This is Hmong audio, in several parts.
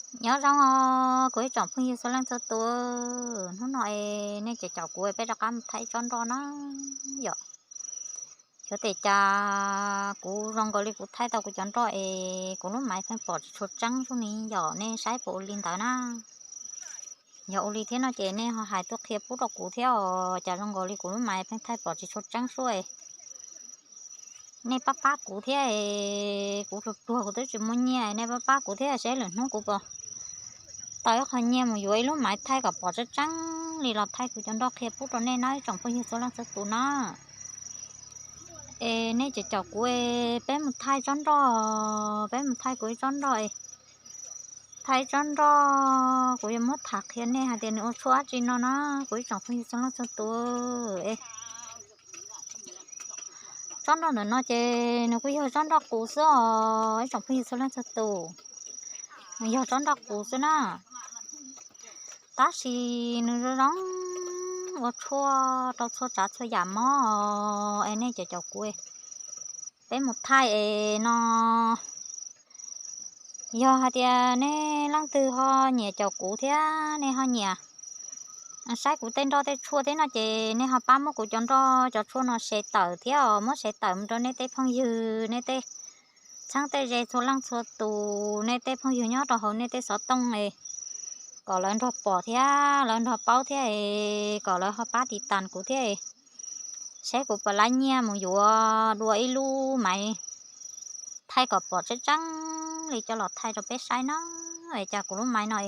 Nyob zoo os kuv ib tsoom phooj ywg txhua leej txhua tus, hnub no es nej caum kuv peb rov qab mus thaij tsob nroj na yom. Xyov tes cas kuv zoo nkaus li kuv thaij tau kuv cov nroj es kuv lub maiv pheej pom tsis tshua tseeb sub ni yom, nej saib puas ua li ntawd na. Yog ua li thiab no ces nej ho hais tuaj qhia pub rau kuv thiab os, cas zoo nkaus li kuv lub maiv pheej thaij pom tsis tshua tseeb sub. Nej pab pab kuv thiab, kuv pluag pluag kuv twb tsis muaj nyiaj, nej pab pab kuv thiab seb lwm hnub kuv puas tau ib qho nyiaj mus yuav ib lub maiv thaij kom pom tseeb tseeb li los thaij kuv cov nroj qhia pub rau nej na ib tsoom phooj ywg txhua leej txhua tus na. Es nej caum caum kuv es peb mus thaij tsob nroj, peb mus thaij kuv ib tsob nroj es thaij ib tsob nroj kuv yuav muab tham qhia nej hais tias nws ua tshuaj dab tsi no na kuv ib tsoom phooj ywg txhua leej txhua tus. Tsob nroj ntawm no ces nws kuj yog tsob nroj qus xwb os ib tsoom phooj ywg txhua leej txhua tus. Nws yog tsob nroj qus xwb na, tab sis nws zoo zoo ua tshuaj rau txhua tsav txhua yam mob es nej caum caum kuv peb mus thaij es no. Yog hais tias nej leej twg ho nyiam caum kuv thiab nej ho nyiam saib kuv tej nroj tej tshuaj thiab no ces nej ho pab muab kuv cov nroj cov tshuaj no share tawm thiab os, muab share tawm mus rau nej tej phooj ywg, nej tej txheeb tej ze txhua leej txhua tus, nej tej phooj ywg nyob rau hauv nej tej xov tooj es kom lawv nrog pom thiab lawv nrog paub thiab es kom lawv ho pab tiv tas kuv thiab es saib kuv puas laib nyiaj mus yuav dua ib lub maiv thaij kom pom tseeb tseeb li coj los thaij rau peb saib na. Es cas kuv lub maiv no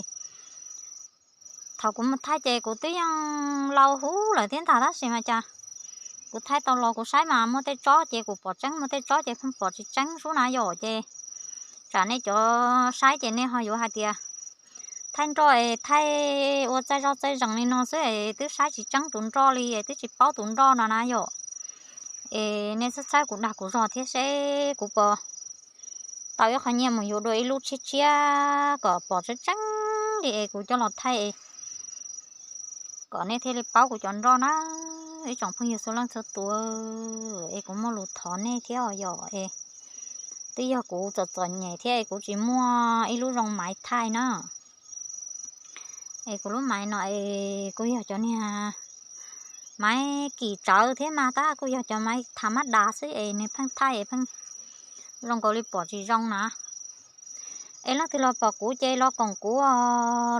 thaum kuv mus thaij ces kuv twb yeej lau huv lawm thiab ntag tab sis mas cas kuv thaij tau los kuv saib mas muaj tej tsob ces kuv pom tseeb, muaj tej tsob ces pheej pom tsis tseeb sub na yom. Ces tsam nej cov saib ces nej ho yuav hais tias thaij nroj es thaij ua txaij zoj txaij zees li no xwb es twb saib tsis tseeb tus nroj li es twb tsis paub tus nroj no na yom. Es nej txhawb txhawb kuv dag kuv zog thiab seb kuv puas tau ib qho nyiaj mus yuav dua ib lub tshiab tshiab kom pom tseeb tseeb li es kuv coj los thaij es kom nej thiaj li paub kuv cov nroj na. Ib tsoom phooj ywg txhua leej txhua tus, es kuv muaj lus thov nej thiab os yom es twb yog kuv txom txom nyem thiab es kuv tsis muaj ib lub zoo maiv thaij na. Es kuv lub maiv no es kuj yog cov niag maiv kim tsawv thiab mas tab kuj yog cov maiv thav mab das xwb es nws pheej thaij es pheej zoo nkaus li pom tsis zoo na. Es leej twg los pom kuv ces los koom kuv,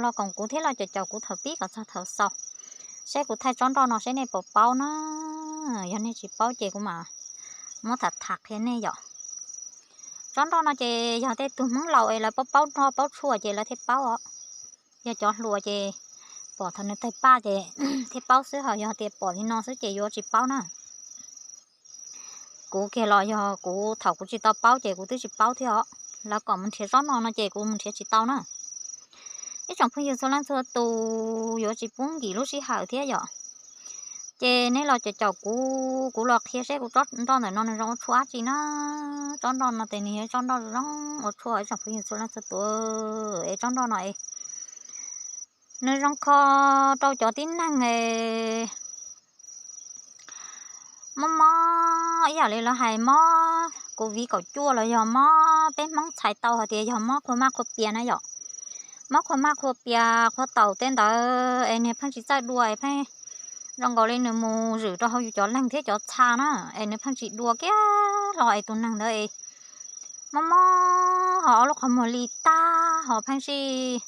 los koom kuv thiab los caum caum kuv thaum pib kom txog thaum xaus, saib kuv thaij tsob nroj no saib nej puas paub na. Yog nej tsis paub ces kuv mam muab tham tham qhia nej yom. Tsob nroj no ces yog tej tug Hmoob laus es lawv paub paub nroj paub tshuaj ces lawv thiaj paub os. Yog cov hluas ces pom thaum nws tawg paj ces thiaj paub xwb, ho yog tias pom li no xwb ces yuav tsis paub na. Kuv kiag los yog kuv thaum kuv tsis tau paub ces kuv twb tsis paub thiab os. Lawv kom mus nrhiav tsob no no ces kuv mus nrhiav tsis tau na. Ib tsoom phooj ywg txhua leej txhua tus, yuav tsis pub nkim lub sij hawm thiab yom. Ces nej los caum caum kuv, kuv los qhia seb kuv tsob nroj ntawm no nws zoo ua tshuaj dab tsi na. Tsob nroj no ces nws yog tsob nroj zoo ua tshuaj ib tsoom phooj ywg txhua leej txhua tus. Es tsob nroj no es nws zoo kho rau cov tib neeg es mob mob ib yam li lawv hais mob COVID kaum cuaj los yog mob peb Hmoob txhais tau hais tias yog mob qhua maj qhua pias na yom. Mob qhua maj qhua pias qhua taum tej ntawd es nws pheej tsis txawj dua es pheej zoo nkaus li nws mus zwm rau hauv yus cov leeg thiab cov txha na, es nws pheej tsis dua kiag los es tus neeg ntawd es mob mob ho ob lub qhov muag li tag ho pheej sij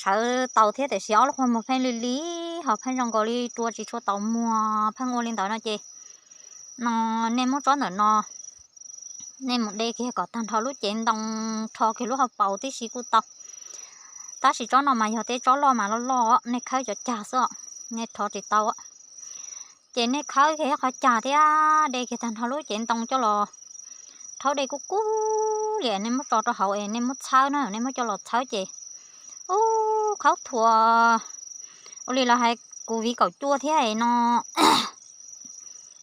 sawv tau thiab tiam sis ob lub qhov muag pheej li li ho pheej zoo nkaus li rua tsis tshua tau muag pheej ua li ntawd no ces no nej muab tsob ntawm no nej mus de kiag kom tag nrho lub cev ntoo, rho kiag lub hauv paus tib si kuj tau. Tab sis tsob no mas yog tej tsob loj mas loj loj, nej khawb cov cag xwb, nej rho tsis tau. Ces nej khawb kiag ib qhov cag thiab de kiag tag nrho lub cev ntoo coj los rhaub dej kub kub li, nej muab tso rau hauv es nej muab txhawb na, nej muab coj los txhawb ces ub, khaub thuas ua li lawv hais COVID kaum cuaj thiab no,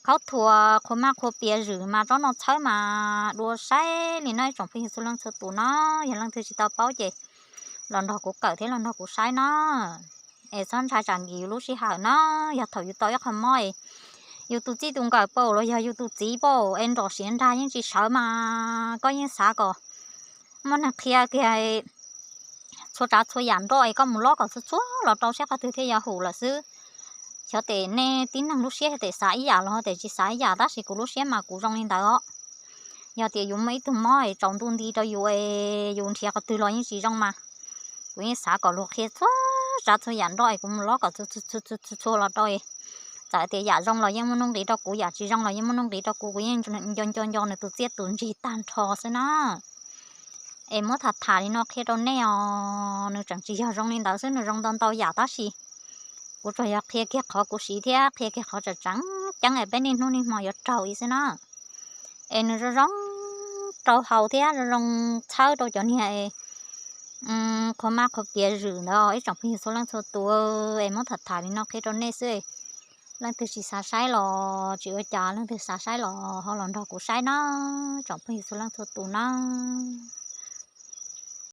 khaub thuas qhua maj qhua pias zwm mas tsob no txhawb mas dua saib li no ib tsoom phooj ywg txhua leej txhua tus no. Yog leej twg tsis tau paub ces los nrog kuv kawm thiab los nrog kuv saib no, es txhob ntshai tsam nkim yus lub sij hawm no. Yog thaum yus tau ib qho mob es yus tus txij tus nkawm paum los yog yus tus txiv paum es nrom siav nrag yeej tsis sawv mas koj yeej xav kom muaj neeg qhia kiag txhua tsav txhua yam nroj es koj mus lob kom txhua txhua los rau saib qhov twg thiaj yuav haum lawm xwb. Xyov tes nej tib neeg lub siab xyov tes xav ib yam los xyov tes tsis xav ib yam, tab sis kuv lub siab mas kuv zoo li ntawd os. Yog tias yus muaj ib tug mob es tsaus ntuj nti rau yus es yus nrhiav qhov twg los yeej tsis zoo mas, kuv yeej xav kom luag qhia txhua tsav txhua yam nroj es kuv mus lob kom txhua txhua los rau es txawm tias yam zoo los yeej muaj nuj nqis rau kuv, yam tsis zoo los yeej muaj nuj nqis rau kuv, kuv yeej nco nco nco nws tus txiaj tus ntsig tag nrho xwb na. Es muab tham tham li no qhia rau nej os, nws tseem tsis yog zoo li ntawd xwb, nws zoo ntau ntau yam tab sis kuv tsuas yog qhia kiag qhov kuv siv thiab qhia kiag qhov tseem tseem ceeb es peb niaj hnub niaj hmo yuav raug ib xwb na. Es nws zoo zoo rau haus thiab zoo zoo txhawb rau cov niag qhua mab qhua kiav zwm ntawd ib tsoom phooj ywg txhua leej txhua tus. Es muab tham tham li no qhia rau nej xwb, leej twg tsis xav saib los tsis ua cas, leej twg xav saib los ho los nrog kuv saib na, tsoom phooj ywg txhua leej txhua tus na.